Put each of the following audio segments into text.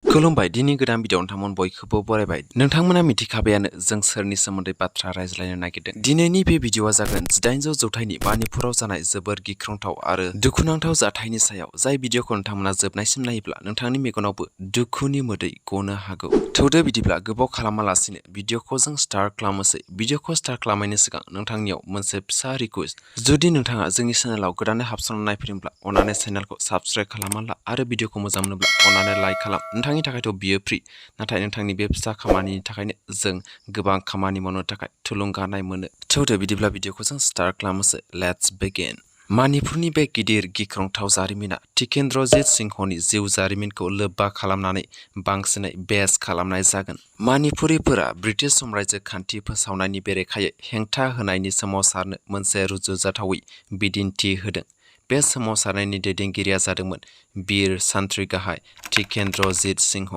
खुलुमबाय दिनै गोदान भिडिअ नोंथांमोन बयखौबो बरायबाय। नोंथांमोना मिथिखाबायानो जों सोरनि सोमोन्दै बाथ्रा रायज्लायनो नागिरदों। दिनैनि बे भिडिअआ जागोन 1800 जौथाइनि मानिपुराव जानाय जोबोर गिख्रंथाव आरो दुखुनांथाव जाथायनि सायाव। जाय भिडिअखौ नोंथांमोना जोबनायसिम नायोब्ला नोंथांनि मेगनावबो दुखुनि मोदै गनो हागौ। थौदो बिदिब्ला गोबाव खालामालासिनो भिडिअखौ जों स्टार्ट खालामनोसै। भिडिअखौ स्टार्ट खालामनायनि सिगां नोंथांनियाव मोनसे फिसा रिक्वेस्ट। जुदि नोंथाङा जोंनि चेनेलाव गोदानै हाबसनना नायफैदोंब्ला अन्नानै चेनेलखौ साबस्क्राइब खालामना ला आरो भिडिअखौ मोजां मोनोब्ला अन्नानै लाइक खालाम। नोंथांनि थाखायथ' बियो फ्रि, नाथाय नोंथांनि बे फिसा खामानिनि थाखायनो जों गोबां खामानि मावनो थाखाय थुलुंगानाय मोनो। थौदो बिदिब्ला भिडिअखौ जों स्टार्ट खालामनोसै। Let's begin. मानिपुरनि बे गिदिर गिख्रंथाव जारिमिना टिकेन्द्रजीत सिंहनि जिउ जारिमिनखौ लोब्बा खालामनानै बांसिनै बेस खालामनाय जागोन। मानिपुरिफोरा ब्रिटिश साम्रायजो खान्थि फोसावनायनि बेरेखायै हेंथा होनायनि सोमावसारनो मोनसे रुजुजाथावै बिदिन्थि होदों। बे सोमावसारनायनि दैदेनगिरिया जादोंमोन बीर सान्थ्रि गाहाय टिकेन्द्रजीत सिंह।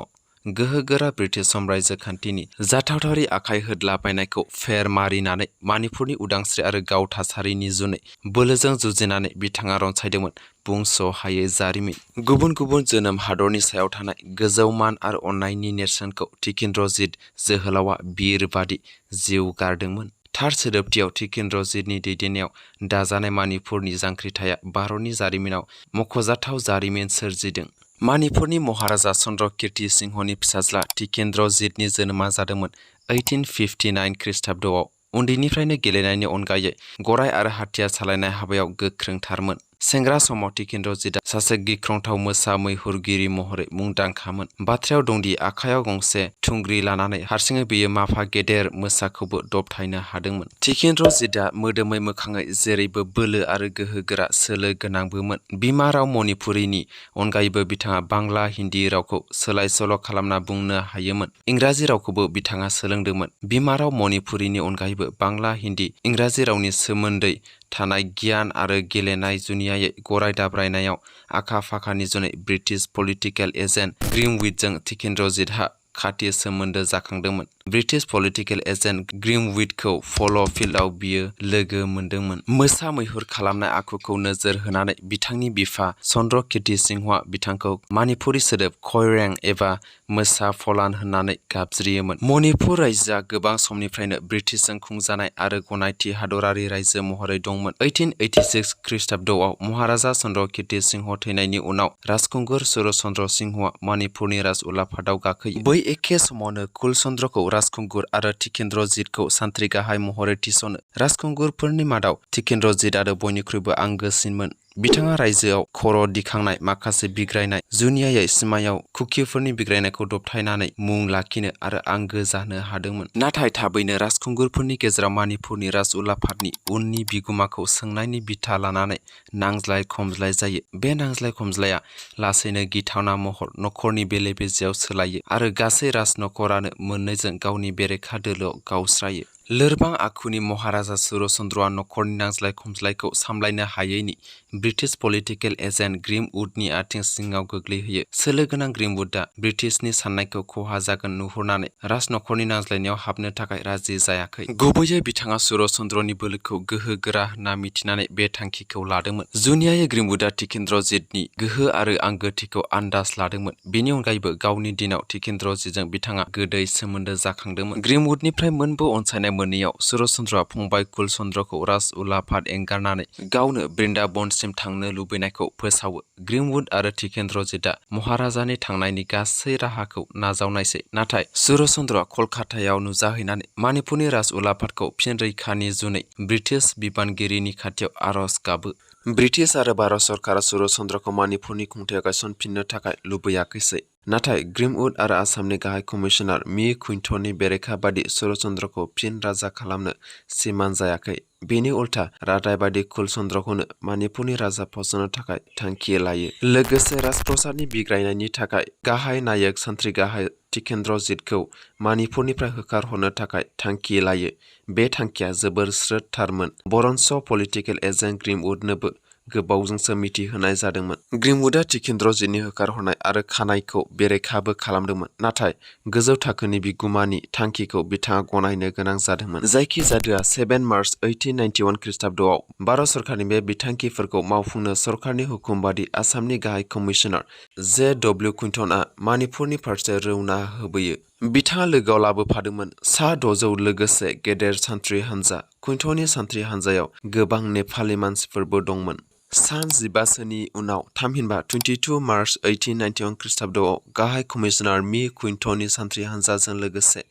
गोहोगोरा ब्रिटिश साम्रायजो खान्थिनि जाथावथावै आखाइ होदलाबायनायखौ फेर मारिनानै मानिपुरनि उदांस्रि आरो गाव थासारिनि जुनै बोलोजों जुजिनानै बिथाङा रनसायदोंमोन बुंस'हायै जारिमिन। गुबुन गुबुन जोनोम हादरनि सायाव थानाय गोजौ मान आरो अननायनि नेरसोनखौ टिकेन्द्रजीत जोहोलावा बीर बादि जिउ गारदोंमोन। थार सोदोबथियाव टिकेन्द्रजीतनि दैदेननायाव दाजानाय मानिपुरनि जांख्रिथायआ भारतनि जारिमिनाव मख'जाथाव जारिमिन सोरजिदों। मानिपुरनि महाराजा चन्द्र कीर्ति सिंहनि फिसाज्ला टिकेन्द्रजीतनि जोनोमा जादोंमोन 1859 खृष्टाब्दआव। उन्दैनिफ्रायनो गेलेनायनि अनगायै गराय आरो हाथियार सालायनाय हाबायाव गोख्रोंथारमोन। सेंग्रा समाव टिकेन्द्रजीतआ सासे गिख्रंथाव मोसा मैहुरगिरि महरै मुंदांखामोन। बाथ्रायाव दंदि आखायाव गंसे थुंग्रि लानानै हारसिङै बियो माफा गेदेर मोसाखौबो दबथायनो हादोंमोन। टिकेन्द्रजीतआ मोदोमै मोखाङै जेरैबो बोलो आरो गोहोगोरा सोलो गोनांबोमोन। बिमा राव मनिपुरीनि अनगायैबो बिथाङा बांला हिन्दी रावखौ सोलाय सोल' खालामना बुंनो हायोमोन। इंराजि रावखौबो बिथाङा सोलोंदोंमोन। बिमा राव मनिपुरीनि अनगायैबो बांला हिन्दी इंराजि रावनि सोमोन्दै थानाय गियान आरो गेलेनाय जुनियायै गराय दाब्रायनायाव आखा फाखानि जुनै ब्रिटिश पलिटिकेल एजेन्ट ग्रिमवुडजों टिकेन्द्रजीतहा खाथि सोमोन्दो जाखांदोंमोन। ब्रिटिश पलिटिकेल एजेन्ट ग्रिमवुडखौ पल' फिल्डआव बियो लोगो मोनदोंमोन। मोसा मैहुर खालामनाय आखुखौ नोजोर होनानै बिथांनि बिफा चन्द्र कीर्ति सिंहआ बिथांखौ मानिपुरी सोदोब ख'इरें एबा मोसा फलान होननानै गाबज्रियोमोन। मनिपुर रायजोआ गोबां समनिफ्रायनो ब्रिटिशजों खुंजानाय आरो गनायथि हादरारि रायजो महरै दंमोन। 1886 खृष्टाब्दआव महाराजा चन्द्र कीर्ति सिंह थैनायनि उनाव राजखुंगुर सूर्यचन्द्र सिंहआ मानिपुरनि राजउलाफादाव गाखोयो। बै एखे समावनो कुलचन्द्रखौ राजखुंगुर आरो टिकेन्द्रजीतखौ सान्थ्रि गाहाय महरै थिसनो। राजखुंगुरफोरनि मादाव टिकेन्द्रजीत आरो बयनिख्रुइबो आंगोसिनमोन। बिथाङा रायजोआव खर' दिखांनाय माखासे बिग्रायनाय जुनियायै सिमायाव कुकिफोरनि बिग्रायनायखौ दबथायनानै मुं लाखिनो आरो आंगो जानो हादोंमोन। नाथाय थाबैनो राजखुंगुरफोरनि गेजेराव मानिपुरनि राजउलाफादनि उननि बिगुमाखौ सोंनायनि बिथा लानानै नांज्लाय खमज्लाय जायो। बे नांज्लाय खमज्लाया लासैनो गिथावना महर नखरनि बेले बेजेयाव सोलायो आरो गासै राजनखरानो मोननैजों गावनि बेरेखा दोलोआव गावस्रायो। लोरबां आखुनि महाराजा सूर्यचन्द्रआ नखरनि नांज्लाय खमज्लायखौ सामलायनो हायैनि ब्रिटिश पलिटिकेल एजेन्ट ग्रिमवुडनि आथिं सिङाव गोग्लैहोयो। सोलो गोनां ग्रिमवुडआ ब्रिटिशनि साननायखौ खहा जागोन नुहुरनानै राजनखरनि नांज्लायनायाव हाबनो थाखाय राजि जायाखै। गुबैयै बिथाङा सूर्यचन्द्रनि बोलोखौ गोहो गोरा होनना मिथिनानै बे थांखिखौ लादोंमोन। जुनियायै ग्रिमवुडआ टिकेन्द्रजीतनि गोहो आरो आंगोथिखौ आन्दाज लादोंमोन। बेनि अनगायैबो गावनि दिनाव टिकेन्द्रजीतजों बिथाङा गोदै सोमोन्दो जाखांदोंमोन। ग्रिमवुडनिफ्राय मोनबो अनसायनाय मोनैयाव सूर्यचन्द्रआ फंबाय कुलचन्द्रखौ राजउलाफाद एंगारनानै गावनो बृन्दाबनसिम थांनो लुबैनायखौ फोसावो। ग्रिमवुड आरो टिकेन्द्रजीतआ महाराजानि थांनायनि गासै राहाखौ नाजावनायसै। नाथाय सूर्यचन्द्रआ कलकातायाव नुजाहैनानै मानिपुरनि राजउलाफादखौ फिन रैखानि जुनै ब्रिटिश बिबानगिरिनि खाथियाव आर'ज गाबो। ब्रिटिश आरो भारत सरकारा सूर्यचन्द्रखौ मानिपुरनि खुंथायाव गायसनफिननो थाखाय लुबैयाखैसै। नाथाय ग्रिमवुड आरो आसामनि गाहाय कमिसनार मी कुइन्टननि बेरेखा बादि सूर्यचन्द्रखौ फिन राजा खालामनो सिमान जायाखै। बेनि उल्था रादायबादि कुलचन्द्रखौनो मानिपुरनि राजा फसंनो थाखाय थांखि लायो। लोगोसे राजप्रसादनि बिग्रायनायनि थाखाय गाहाय नायक सान्थ्रि गाहाय टिकेन्द्रजीतखौ मानिपुरनिफ्राय होखारहरनो थाखाय थांखि लायो। बे थांखिया जोबोर स्रोद थारमोन। बरन्स पलिटिकेल एजेन्ट ग्रिमवुडनोबो गोबावजोंसो मिथिहोनाय जादोंमोन। ग्रिमवुडआ टिकेन्द्रजितनि होखारहरनाय आरो खानायखौ बेरेखाबो खालामदोंमोन, नाथाय गोजौ थाखोनि बिगुमानि थांखिखौ बिथाङा गनायनो गोनां जादोंमोन। जायखिजादोआ 7 मार्च 1891 खृष्टाब्दआव भारत सरकारनि बे बिथांखिफोरखौ मावफुंनो सरकारनि हुकुम बादि आसामनि गाहाय कमिशनार जे.डब्लिउ. कुइन्टनआ मानिपुरनि फारसे रौना होबोयो। बिथाङा लोगोआव लाबोफादोंमोन सा 600 लोगोसे गेदेर सान्थ्रि हानजा। कुइन्टननि सान्थ्रि हानजायाव गोबां नेपालि मानसिफोरबो दंमोन। सान 15सोनि उनाव थामहिनबा 22 मार्च 1891 खृष्टाब्दआव गाहाय कमिशनार मि कुइन्टननि सान्थ्रि हानजाजों लोगोसे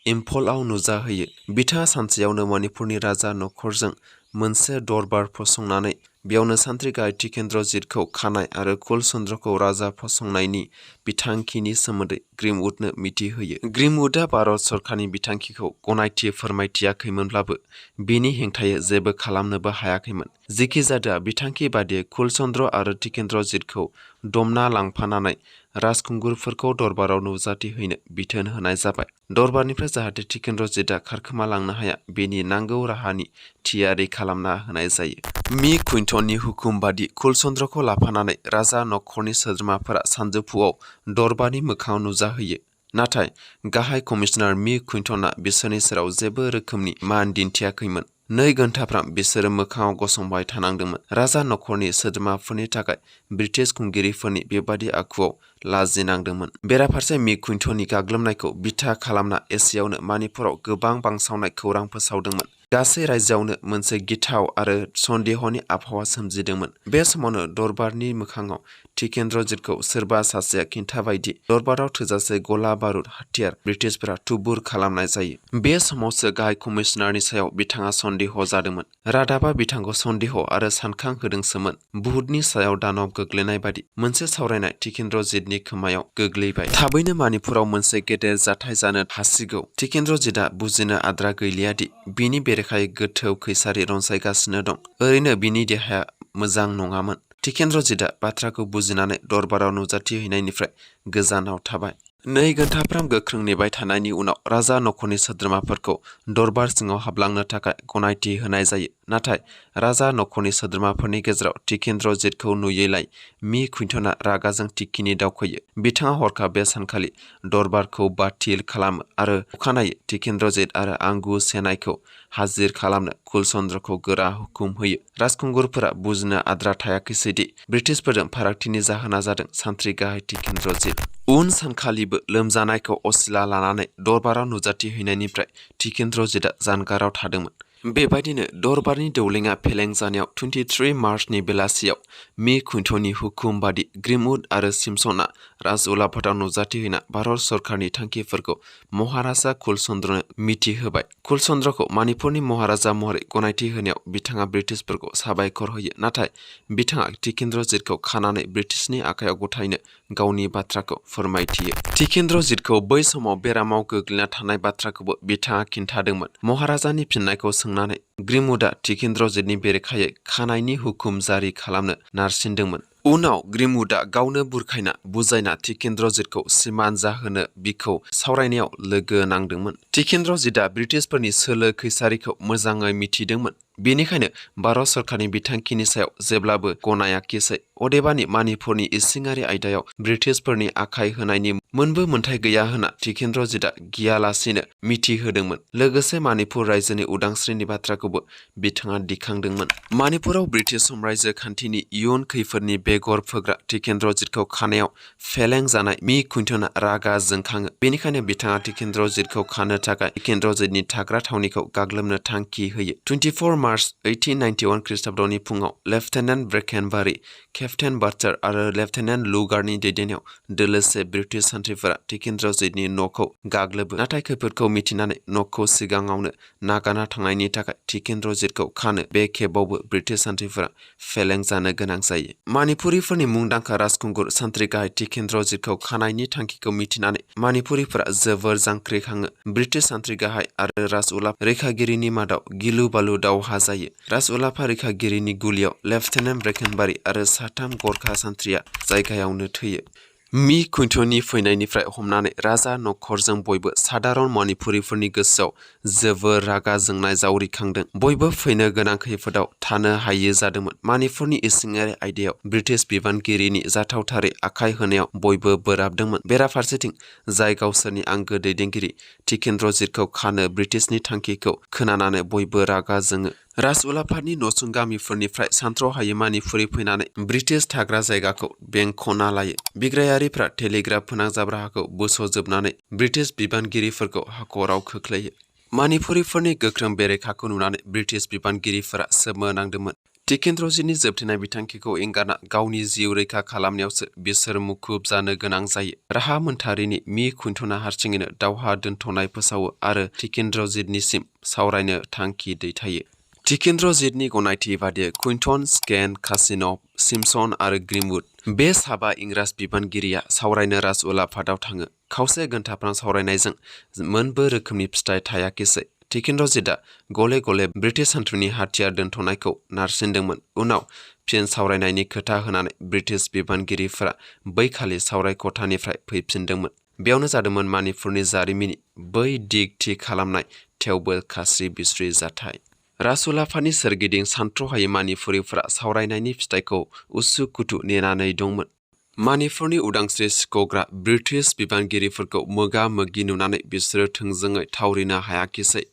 इम्फलआव नुजाहैयो। बिथाङा सानसेयावनो मणिपुरनि राजा नखरजों मोनसे दरबार फसंनानै बेयावनो सान्थ्रि गाहाय टिकेन्द्रजितखौ खानाय आरो कुलचन्द्रखौ राजा फसंनायनि बिथांखिनि सोमोन्दै ग्रिमवुडनो मिथिहोयो। ग्रिमवुडआ भारत सरकारनि बिथांखिखौ गनायथि फोरमायथियाखैमोनब्लाबो बिनि हेंथायै जेबो खालामनोबो हायाखैमोन। जेखिजादोआ बिथांखि बादियै कुलचन्द्र आरो टिकेन्द्रजितखौ दमना लांफानानै राजखुंगुरफोरखौ दरबाराव नुजाथिहैनो बिथोन होनाय जाबाय। दरबारनिफ्राय जाहाथे टिकेन्द्रजितआ खारखोमालांनो हाया बेनि नांगौ राहानि थियारि खालामना होनाय जायो। मि कुइन्टननि हुकुम बादि कुलचन्द्रखौ लाफानानै राजा नखरनि सोद्रोमाफोरा सानजौफुआव दरबारनि मोखाङाव नुजाहैयो। नाथाय गाहाय कमिशनार मि कुइन्टनआ बिसोरनि सेराव जेबो रोखोमनि मान दिन्थियाखैमोन। 2 घन्टाफ्राम बिसोरो मोखाङाव गसंबाय थानांदोंमोन। राजा नखरनि सोद्रोमाफोरनि थाखाय ब्रिटिश खुंगिरिफोरनि बेबादि आखुआव लाजिनांदोंमोन। बेराफारसे मि कुइन्टननि गाग्लोबनायखौ बिथा खालामना एसेयावनो मानिपुराव गोबां बांसावनाय खौरां फोसावदोंमोन। गासै रायजोआवनो मोनसे गिथाव आरो सन्देहनि आबहावा सोमजिदोंमोन। बे समावनो दरबारनि मोखाङाव टिकेन्द्रजितखौ सोरबा सासेया खिन्थाबायदि दरबाराव थोजासे गला बारुद हाथियार ब्रिटिशफोरा थुबुर खालामनाय जायो। बे समावसो गाहाय कमिशनारनि सायाव बिथाङा सन्देह जादोंमोन। रादाबा बिथांखौ सन्देह आरो सानखां होदोंसोमोन। बुहुतनि सायाव दानब गोग्लैनाय बादि मोनसे सावरायनाय टिकेन्द्रजितनि खोमायाव गोग्लैबाय। थाबैनो मानिपुराव मोनसे गेदेर जाथाय जानो हासिगौ। टिकेन्द्रजितआ बुजिनो आद्रा गैलियादि बिनि बेरेखायै गोथौ खैसारि रनसायगासिनो दं। ओरैनो बिनि देहाया मोजां नङामोन। टिकेन्द्रजितआ बाथ्राखौ बुजिनानै दरबाराव नुजाथिहैनायनिफ्राय गोजानाव थाबाय। 2 घन्टाफ्राम गोख्रों नेबाय थानायनि उनाव राजा नखरनि सोद्रोमाफोरखौ दरबार सिङाव हाबलांनो थाखाय गनायथि होनाय जायो। नाथाय राजा नखरनि सोद्रोमाफोरनि गेजेराव टिकेन्द्रजितखौ नुयैलाय मि कुइन्टनआ रागाजों तिखिनि दावखोयो। बिथाङा हरखाब बे सानखालि दरबारखौ बाथिल खालामो आरो अखानायै टिकेन्द्रजित आरो आंगु सेनायखौ हाजिर खालामनो कुलचन्द्रखौ गोरा हुकुम होयो। राजखुंगुरफोरा बुजिनो आद्रा थायाखैसैदि ब्रिटिशफोरजों फारागथिनि जाहोना जादों सान्थ्रि गाहाय टिकेन्द्रजित। उन सानखालिबो लोमजानायखौ असिला लानानै दरबाराव नुजाथिहैनायनिफ्राय टिकेन्द्रजितआ जानगाराव थादोंमोन। बेबायदिनो दरबारनि दौलेङा फेलें जानायाव 23 मार्चनि बेलासियाव मि कुइन्टननि हुकुम बादि ग्रिमवुड आरो सिम्पसनआ राजउलाफादाव नुजाथिहैना भारत सरकारनि थांखिफोरखौ महाराजा कुलचन्द्रनो मिथिहोबाय। कुलचन्द्रखौ मानिपुरनि महाराजा महरै गनायथि होनायाव बिथाङा ब्रिटिशफोरखौ साबायखर होयो। नाथाय बिथाङा टिकेन्द्रजितखौ खानानै ब्रिटिशनि आखायाव गथायनो गावनि बाथ्राखौ फोरमायथियो। टिकेन्द्रजितखौ बै समाव बेरामाव गोग्लैना थानाय बाथ्राखौबो बिथाङा खिन्थादोंमोन। महाराजानि फिननायखौ सोंनानै ग्रिमवुडआ टिकेन्द्रजितनि बेरेखायै खानायनि हुकुम जारि खालामनो नारसिनदोंमोन। उनाव ग्रिमवुडआ गावनो बुरखायना बुजायना टिकेन्द्रजितखौ सिमान जाहोनो बिखौ सावरायनायाव लोगो नांदोंमोन। टिकेन्द्रजितआ ब्रिटिशफोरनि सोलो खैसारिखौ मोजाङै मिथिदोंमोन। बेनिखायनो भारत सरकारनि बिथांखिनि सायाव जेब्लाबो गनायाखिसै। अदेबानि मानिपुरनि इसिङारि आयदायाव ब्रिटिशफोरनि आखाय होनायनि मोनबो मोन्थाय गैया होनना टिकेन्द्रजितआ गियालासेनो मिथिहोदोंमोन। लोगोसे मानिपुर रायजोनि उदांस्रिनि बाथ्राखौबो बिथाङा दिखांदोंमोन। मानिपुराव ब्रिटिश साम्रायजो खान्थिनि इयुन खैफोदनि बेगर फोग्रा टिकेन्द्रजितखौ खानायाव फेलें जानाय मि कुइन्टनआ रागा जोंखाङो। बेनिखायनो बिथाङा टिकेन्द्रजितखौ खानो थाखाय टिकेन्द्रजितनि थाग्रा थावनिखौ गाग्लोबनो थांखि होयो। 24 मार्च 1891 खृष्टाब्दनि फुङाव लेफ्टेनेन्ट ब्रेकेनबारी, केप्टेन बार्चार आरो लेफ्टेनेन्ट लुगारनि दैदेननायाव दोलोसे ब्रिटिश सान्थ्रिफोरा टिकेन्द्रजितनि न'खौ गाग्लोबो। नाथाय खैफोदखौ मिथिनानै न'खौ सिगाङावनो नागारना थांनायनि थाखाय टिकेन्द्रजितखौ खानो बे खेबावबो ब्रिटिश सान्थ्रिफोरा फेलें जानो गोनां जायो। मानिपुरिफोरनि मुंदांखा राजखुंगुर सान्थ्रि गाहाय टिकेन्द्रजितखौ खानायनि थांखिखौ मिथिनानै मानिपुरिफोरा जोबोर जांख्रिखाङो। ब्रिटिश सान्थ्रि गाहाय आरो राजउलाफा रैखागिरिनि मादाव गिलु बालु दावहा जायो। राजउलाफा रैखागिरिनि गुलियाव लेफ्टेनेन्ट ब्रेकेनबारी आरो 3 गरखा सान्थ्रिया जायगायावनो थैयो। मी कुइन्टननि फैनायनिफ्राय हमनानै राजा नखरजों बयबो सादारन मणिपुरिफोरनि गोसोआव जोबोर रागा जोंनाय जावरिखांदों। बयबो फैनो गोनां खैफोदाव थानो हायै जादोंमोन। मणिपुरनि इसिङारि आयदायाव ब्रिटिश बिबानगिरिनि जाथावथारै आखाय होनायाव बयबो बोराबदोंमोन। बेराफारसेथिं जाय गावसोरनि आंगो दैदेनगिरि टिकेन्द्रजितखौ खानो ब्रिटिशनि थांखिखौ खोनानानै बयबो रागा जोङो। राजउलाफादनि नसुं गामिफोरनिफ्राय सानथ्र'हायै मानिपुरि फैनानै ब्रिटिश थाग्रा जायगाखौ बेंखना लायो। बिग्रायारिफ्रा टेलिग्राफ फोनांजाब राहाखौ बोस'जोबनानै ब्रिटिश बिबानगिरिफोरखौ हाखराव खोख्लैयो। मानिपुरिफोरनि गोख्रों बेरेखाखौ नुनानै ब्रिटिश बिबानगिरिफोरा सोमोनांदोंमोन। टिकेन्द्रजितनि जोबथेनाय बिथांखिखौ एंगारना गावनि जिउ रैखा खालामनायावसो बिसोर मुखुब जानो गोनां जायो। राहा मोनथारिनि मी कुइन्टना हारसिङैनो दावहा दोनथ'नाय फोसावो आरो टिकेन्द्रजितनिसिम सावरायनो थांखि दैथायो। टिकेन्द्रजितनि गनायथि बादियै कुइन्टन, स्केन, कासिनभ, सिम्पसन आरो ग्रिमवुड बे साबा इंराज बिबानगिरिया सावरायनो राजउलाफादाव थाङो। खावसे घन्टाफ्राम सावरायनायजों मोनबो रोखोमनि फिथाइ थायाखिसै। टिकेन्द्रजितआ गले गले ब्रिटिश सान्थ्रिनि हाथियार दोनथ'नायखौ नारसिनदोंमोन। उनाव फिन सावरायनायनि खोथा होनानै ब्रिटिश बिबानगिरिफोरा बैखालि सावरायखथानिफ्राय फैफिनदोंमोन। बेयावनो जादोंमोन मानिपुरनि जारिमिननि बै दिग थि खालामनाय थेवबो खास्रि बिस्रि जाथाय। राजउलाफादनि सोरगिदिं सानथ्र'हायै मानिपुरिफोरा सावरायनायनि फिथाइखौ उसु-खुथु नेनानै दंमोन। मानिपुरनि उदांस्रि सिख'ग्रा ब्रिटिश बिबानगिरिफोरखौ मोगा-मोगि नुनानै बिसोरो थोंजोङै थावरिनो हायाखिसै।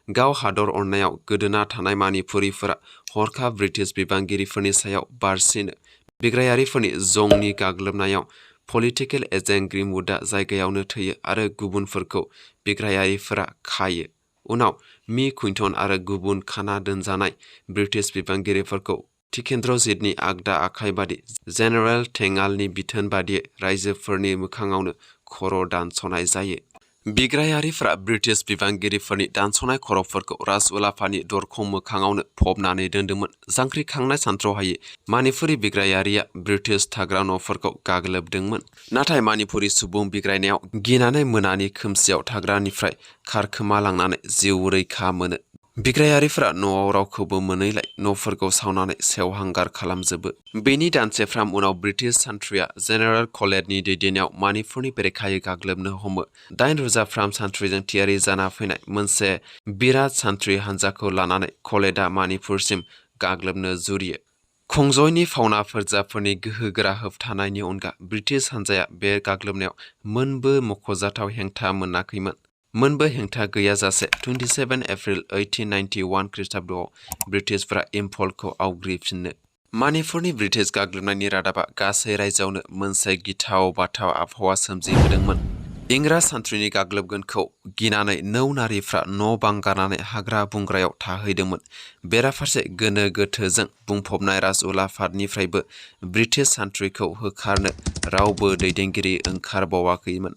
गाव हादर अननायाव गोदोना थानाय मानिपुरिफोरा हरखाब ब्रिटिश बिबानगिरिफोरनि सायाव बारसिनो। बिग्रायारिफोरनि जंनि गाग्लोबनायाव पलिटिकेल एजेन्ट ग्रिमवुडआ जायगायावनो थैयो आरो गुबुनफोरखौ बिग्रायारिफोरा खायो। उनाव मी कुइन्टन आरो गुबुन खाना दोनजानाय ब्रिटिश बिबानगिरिफोरखौ टिकेन्द्रजितनि आगदा आखाइ बादि जेनेरेल टेंगालनि बिथोन बादियै राइजोफोरनि मोखाङावनो खर' दानस'नाय जायो। बिग्रायारिफ्रा ब्रिटिश बिबानगिरिफोरनि दानस'नाय खर'फोरखौ राजउलाफादनि दरखं मोखाङावनो फबनानै दोनदोंमोन। जांख्रिखांनाय सानथ्र'हायै मानिपुरि बिग्रायारिया ब्रिटिश थाग्रा न'फोरखौ गाग्लोबदोंमोन। नाथाय मानिपुरि सुबुं बिग्रायनायाव गिनानै मोनानि खोमसियाव थाग्रानिफ्राय खारखोमालांनानै जिउ रैखा मोनो। बिग्रायारिफ्रा न'आव रावखौबो मोनैलाय न'फोरखौ सावनानै सेवहांगार खालामजोबो। बेनि दानसेफ्राम उनाव ब्रिटिश सान्थ्रिया जेनेरेल कलेटनि दैदेननायाव मानिपुरनि बेरेखायै गाग्लोबनो हमो। 8,000 फ्राम सान्थ्रिजों थियारि जाना फैनाय मोनसे बिराद सान्थ्रि हानजाखौ लानानै कलेटआ मानिपुरसिम गाग्लोबनो जुरियो। खंजयनि फावना फोरजाफोरनि गोहोगोरा होबथानायनि अनगा ब्रिटिश हानजाया बे गाग्लोबनायाव मोनबो मख'जाथाव हेंथा मोनाखैमोन। मोनबो हेंथा गैयाजासे 27 एप्रिल 1891 खृष्टाब्दआव ब्रिटिशफोरा इम्फलखौ आवग्रिफिनो। मानिपुरनि ब्रिटिश गाग्लोबनायनि रादाबा गासै रायजोआवनो मोनसे गिथाव बाथाव आबहावा सोमजिहोदोंमोन। इंराज सान्थ्रिनि गाग्लोबगोनखौ गिनानै नौ नारिफ्रा न' बां गारनानै हाग्रा बंग्रायाव थाहैदोंमोन। बेराफारसे गोनो गोथोजों बुंफबनाय राजउलाफादनिफ्रायबो ब्रिटिश सान्थ्रिखौ होखारनो रावबो दैदेनगिरि ओंखारबावाखैमोन।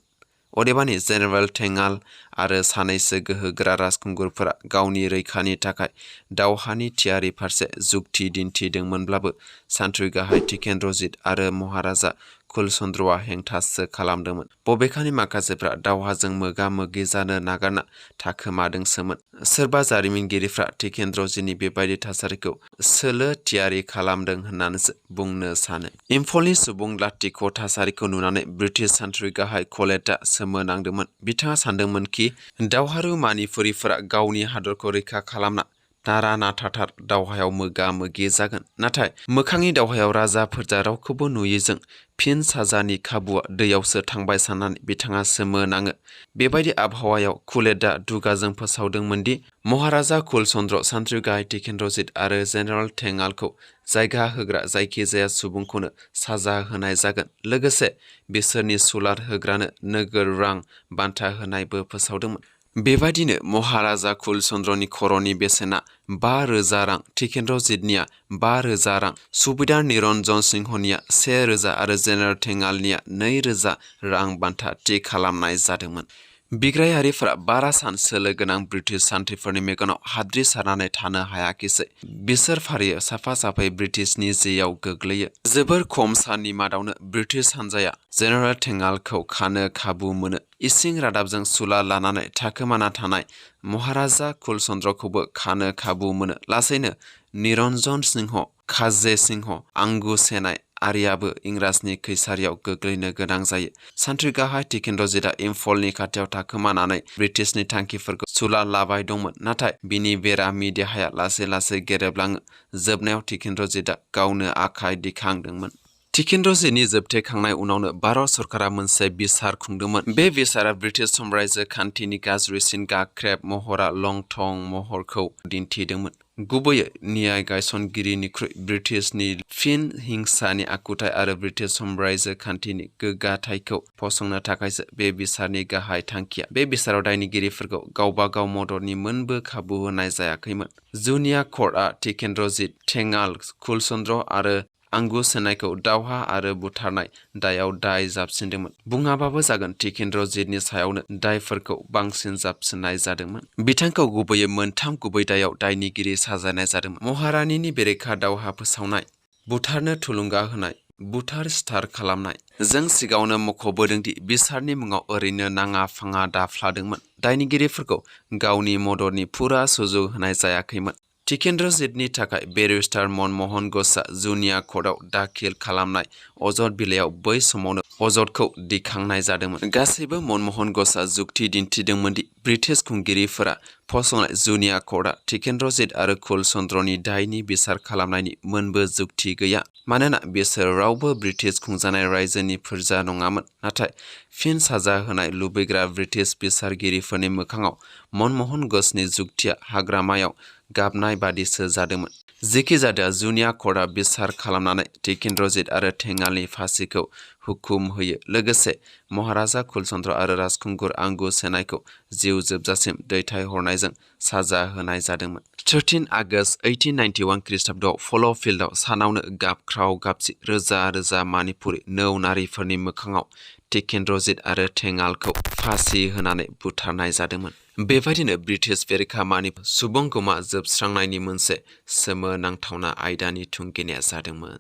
अदेबानि जेनेरेल टेंगाल आरो सानैसो गोहोगोरा राजखुंगुरफोरा गावनि रैखानि थाखाय दावहानि थियारि फारसे जुक्ति दिन्थिदोंमोनब्लाबो सान्थ्रि गाहाय टिकेन्द्रजित आरो महाराजा कुलचन्द्रआ हेंथासो खालामदोंमोन। बबेखानि माखासेफ्रा दावहाजों मोगा-मोगि जानो नागारना थाखोमादोंसोमोन। सोरबा जारिमिनगिरिफ्रा टिकेन्द्रजितनि बेबायदि थासारिखौ सोलो थियारि खालामदों होननानैसो बुंनो सानो। इम्फलनि सुबुं लाथिख' थासारिखौ नुनानै ब्रिटिश सान्थ्रि गाहाय कलेटआ सोमोनांदोंमोन। बिथाङा सानदोंमोनखि दावहारु मानिपुरिफोरा गावनि हादरखौ रैखा खालामना नारा नाथाथार दावहायाव मोगा-मोगि जागोन। नाथाय मोखांनि दावहायाव राजा फोरजा रावखौबो नुयैजों फिन साजानि खाबुआ दैयावसो थांबाय साननानै बिथाङा सोमोनाङो। बेबायदि आबहावायाव कुलेटआ दुगाजों फोसावदोंमोनदि महाराजा कुलचन्द्र, सान्थ्रि गाहाय टिकेन्द्रजित आरो जेनेरेल टेंगालखौ जायगा होग्रा जायखिजाया सुबुंखौनो साजा होनाय जागोन। लोगोसे बिसोरनि सुलाद होग्रानो नोगोर रां बान्था होनायबो फोसावदोंमोन। बेबायदिनो महाराजा कुलचन्द्रनि खर'नि बेसेना 5,000 रां, टिकेन्द्रजितनिया 5,000 रां, सुबेदार निरन्जन सिंहनिया 1,000 आरो जेनेरेल टेंगालनिया 2,000 रां बान्था थि खालामनाय जादोंमोन। बिग्रायारिफोरा 12 सान सोलो गोनां ब्रिटिश सान्थ्रिफोरनि मेगनाव हाद्रि सारनानै थानो हायाखिसै। बिसोर फारियै साफा साफायै ब्रिटिशनि जेयाव गोग्लैयो। जोबोर खम साननि मादावनो ब्रिटिश हानजाया जेनेरेल टेंगालखौ खानो खाबु मोनो। इसिं रादाबजों सुला लानानै थाखोमाना थानाय महाराजा कुलचन्द्रखौबो खानो खाबु मोनो। लासैनो निरन्जन सिंह, खाजे सिंह, आंगु सेनाय आरियाबो इंराजनि खैसारियाव गोग्लैनो गोनां जायो। सान्थ्रि गाहाय टिकेन्द्रजितआ इम्फलनि खाथियाव थाखोमानानै ब्रिटिशनि थांखिफोरखौ सुला लाबाय दंमोन, नाथाय बिनि बेरामि देहाया लासै लासै गेरेबलाङो। जोबनायाव टिकेन्द्रजितआ गावनो आखाइ दिखांदोंमोन। टिकेन्द्रजितनि जोबथेखांनाय उनावनो भारत सरकारा मोनसे बिसार खुंदोंमोन। बे बिसारा ब्रिटिश साम्रायजो खान्थिनि गाज्रिसिन गाख्रेब महरा लंथं महरखौ दिन्थिदोंमोन। गुबैयै न्याय गायसनगिरिनिख्रुइ ब्रिटिशनि फिन हिंसानि आखुथाय आरो ब्रिटिश साम्रायजो खान्थिनि गोग्गाथायखौ फसंनो थाखायसो बे बिसारनि गाहाय थांखिया। बे बिसाराव दायनिगिरिफोरखौ गावबा गाव मददनि मोनबो खाबु होनाय जायाखैमोन। जुनिया कर्टआ टिकेन्द्रजित, थेङाल, कुलचन्द्र आरो आंगु सेनायखौ दावहा आरो बुथारनाय दायाव दाय जाबसिनदोंमोन। बुङाबाबो जागोन, टिकेन्द्रजितनि सायावनो दायफोरखौ बांसिन जाबसिननाय जादोंमोन। बिथांखौ गुबैयै मोनथाम गुबै दायाव दायनिगिरि साजायनाय जादोंमोन। महारानीनि बेरेखा दावहा फोसावनाय, बुथारनो थुलुंगा होनाय, बुथार सिथार खालामनाय। जों सिगाङावनो मख'बोदोंदि बिसारनि मुङाव ओरैनो नाङा फाङा दाफ्लादोंमोन। दायनिगिरिफोरखौ गावनि मददनि फुरा सुजुग होनाय जायाखैमोन। टिकेन्द्रजितनि थाखाय बेरिस्टार मनमोहन घ'षआ जुनिया कर्टआव दाखिल खालामनाय अजद बिलाइयाव बै समावनो अजदखौ दिखांनाय जादोंमोन। गासैबो मनमोहन घ'षआ जुक्ति दिन्थिदोंमोनदि ब्रिटिश खुंगिरिफोरा फसंनाय जुनिया कर्टआ टिकेन्द्रजित आरो कुलचन्द्रनि दायनि बिसार खालामनायनि मोनबो जुक्ति गैया, मानोना बिसोर रावबो ब्रिटिश खुंजानाय रायजोनि फोरजा नङामोन। नाथाय फिन साजा होनाय लुबैग्रा ब्रिटिश बिसारगिरिफोरनि मोखाङाव मनमोहन घ'षनि जुक्तिया हाग्रामायाव गाबनाय बादिसो जादोंमोन। जेखि जादोआ, जुनिया कर्टआ बिसार खालामनानै टिकेन्द्रजित आरो थेङालनि फासिखौ हुकुम होयो। लोगोसे महाराजा कुलचन्द्र आरो राजखुंगुर आंगु सेनायखौ जिउ जोबजासिम दैथायहरनायजों साजा होनाय जादोंमोन। 13 आगस्ट 1891 खृष्टाब्दआव फल' फिल्डआव सानावनो गाबख्राव गाबसि रोजा रोजा मानिपुरि नौ नारिफोरनि मोखाङाव टिकेन्द्रजित आरो थेङालखौ फासि होनानै बुथारनाय जादोंमोन। बेबायदिनो ब्रिटिश बेरेखा मानिपुर सुबुंगमा जोबस्रांनायनि मोनसे सोमोनांथावना आयदानि थुंगेनाया जादोंमोन।